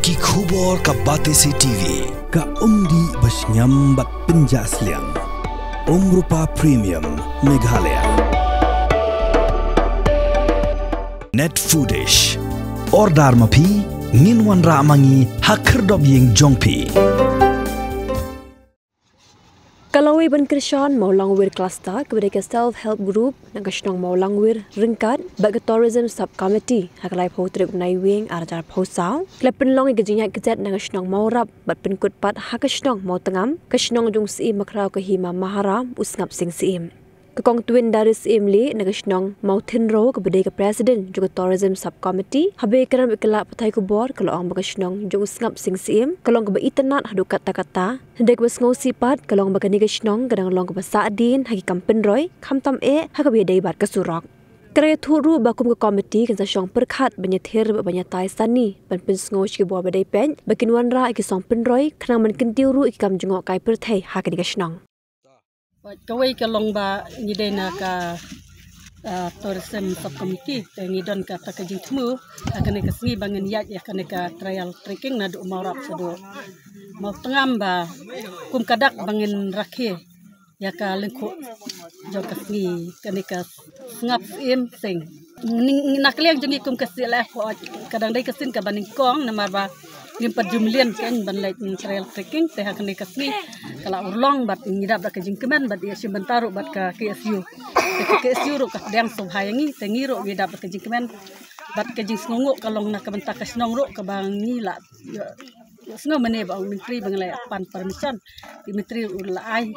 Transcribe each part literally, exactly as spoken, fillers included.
Ki khubor ka Batesi T V. Ka umdih ba shngiam bad pynjah sliang. Umrupa Premium Meghalaya. Net Foodish. Order ma phi, ngin wanrah ma ngi ha khyrdop ïing jong phi. Ka lawei ban kyrshan Mawlangwir Cluster kaba dei ka Self Help Group na ka shnong Mawlangwir ryngkat bad ka Tourism Sub Committee ha ka laiphew tarik u Naiwieng arhajar arphew saw ka la pynlong ïa ka jingïaid kjat na ka shnong Mawrap bad pynkut pat ha ka shnong Mawtngam, ka shnong jong u Syiem Makhraw ka Hima Mahara u Sngap Sing Syiem. Ka Kong Twin Dari Syiem Lih na ka shnong Mawthynrow kaba dei ka President jong ka Tourism Sub Committee, haba ïakren bad ki lad pathai khubor ka la ong ba ka shnong jong u Sngap Sing Syiem ka long kaba itynnad haduh katta katta. Hynrei kaba sngewsih pat ka long ba kane ka shnong ka dang long kaba sahdien ha ki kam pynroi, khamtam eh ha kaba ïadei bad ka surok. Ka dang ïathuh ruh ba kum ka komiti kan sa shong pyrkhat ban ïathir bad ban ïatai sani ban pynsngew sha ki bor ba dei peit ba kin wanrah ïa ki song pynroi khnang ban kyntiew ruh ïa ki kam jngohkai pyrthei ha kane ka shnong. Kawei ka long ba ngi dei na ka, ah, tourism subcommittee, te ngi don kata ka jingthmu ha kane ka sngi ba ngin ïaid ïa kane ka trail trekking naduh Mawrap shaduh Mawtngam ba kum ka dak ba ngin rakhe ïa ka lyngkhuh jong ka sngi, kane ka Sngap Syiem Sing. Ning, na ka liang jong ngi kum ka C L F, ka dang dei ka sien kaba nyngkong namar ba ngim pat ju mlien kein ban leit trail trekking, te ha kane ka sngi ka la urlong bad ngi dap da ka jingkmen bad ïa shim bynta ruh bad ka K S U. Te ka K S U ruh ka pdiang sngewbha ïa ngi, te ngi ruh ngi dap da ka jingkmen bad ka jingsngewnguh ka long na ka bynta ka shnong ruh kaba ngi la ïoh, ïoh sngew mynne ba ong Myntri ba ngi la ïa pan permission. Te Myntri u la ai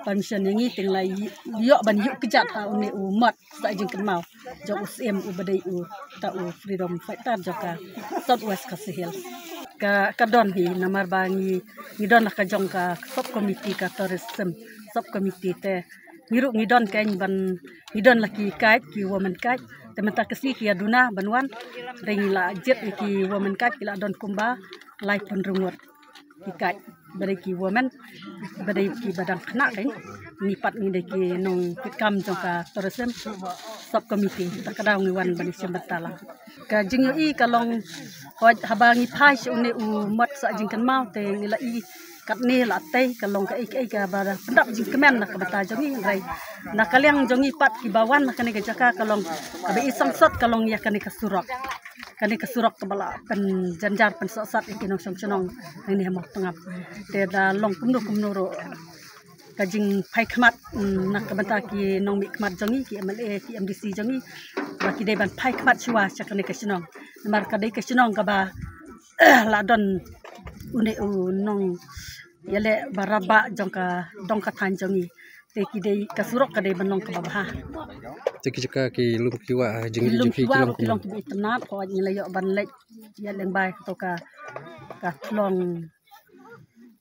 permission ïa ngi, te ngi la ïoh ban ïuh kjat ha une u mot sah jingkynmaw jong u Syiem uba dei uta u freedom fighter jong ka South West Khasi Hills. Ka, ka don hi namar ba ngi, ngi don la ka jong ka sub committee, ka tourism sub committee, te ngi ruh ngi don kein ban, ngi don la ki guide, ki women guide, te mynta ka sngi ki ïa duna ban wan, te ngi la jied ïa ki women guide ki la don kumba laiphew hynriew ngut. Ki guide ba dei ki women, ba dei kiba dang khynnah kein. Ngi pat ngi dei ki nongkitkam jong ka tourism sub committee, te ka daw ngi wan ban ïa shim bynta lang. Ka jingïohi ka long, hooid, haba ngi phai sha une u mot sah jingkynmaw te ngi la i katne la tei ka long kaei kaei kaba pyndap jingkmen na ka bynta jong ngi, hynrei na ka liang jong ngi pat kiba wan na kane ka jaka ka long kaba i sangsot ka long ïa kane ka surok. Kane ka surok kaba la pynjynjar pynsohsat ïa ki nongshong shnong hangne ha Mawtngam. Te da long kumno kumno ruh ka jingphai khmat, mm, na ka bynta ki nongmihkhmat jong ngi, ki M L A, ki M D C jong ngi, ba ki dei ban phai khmat shuwa sha kane ka shnong. Namar ka dei ka shnong kaba la don une u nongïaleh ba radbah jong ka dong ka thaiñ jong ngi. Te ki dei, ka surok ka dei ban long kaba bha. Te ki jaka ki lum ki wah, jingïohi jong phi ki long kumno? Ki long kiba itynnad, hooid, ngi la ïoh ban leit ïaid lyngba kato ka, ka thlong,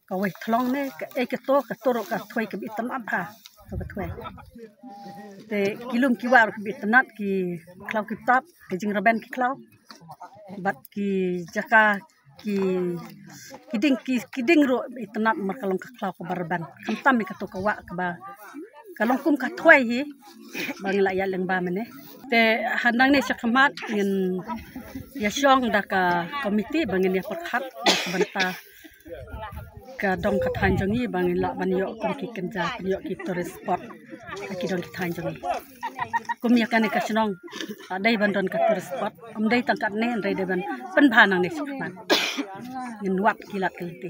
kawei thlong ne kaei kato, kato ruh ka thwei kaba itynnad bha, kato ka thwei. Te ki lum ki wah ruh kiba itynnad, ki khlaw ki btap, ki jingrben ki khlaw, bad ki jaka, ki, ki dieng, ki, ki dieng ruh itynnad namar ka long ka khlaw kaba rben. Khamtam ïa kato ka wah kaba ka long kum ka thwei hi ba ngi la ïaid lyngba mynne. Te ha nangne shakhmat ngin ïa shong da ka komiti ba ngin ïa pyrkhat na ka bynta ka dong ka thaiñ jong ngi ba ngin lah ban ïoh kum ki kynja, kin ïoh ki tourist spot ha ki dong ki thaiñ jong ngi. Kum ïa kane ka shnong, ah, dei ban don ka tourist spot, ym dei tang katne, hynrei dei ban pynbha nangne shakhmat. Ngin wad ki lad ki lynti.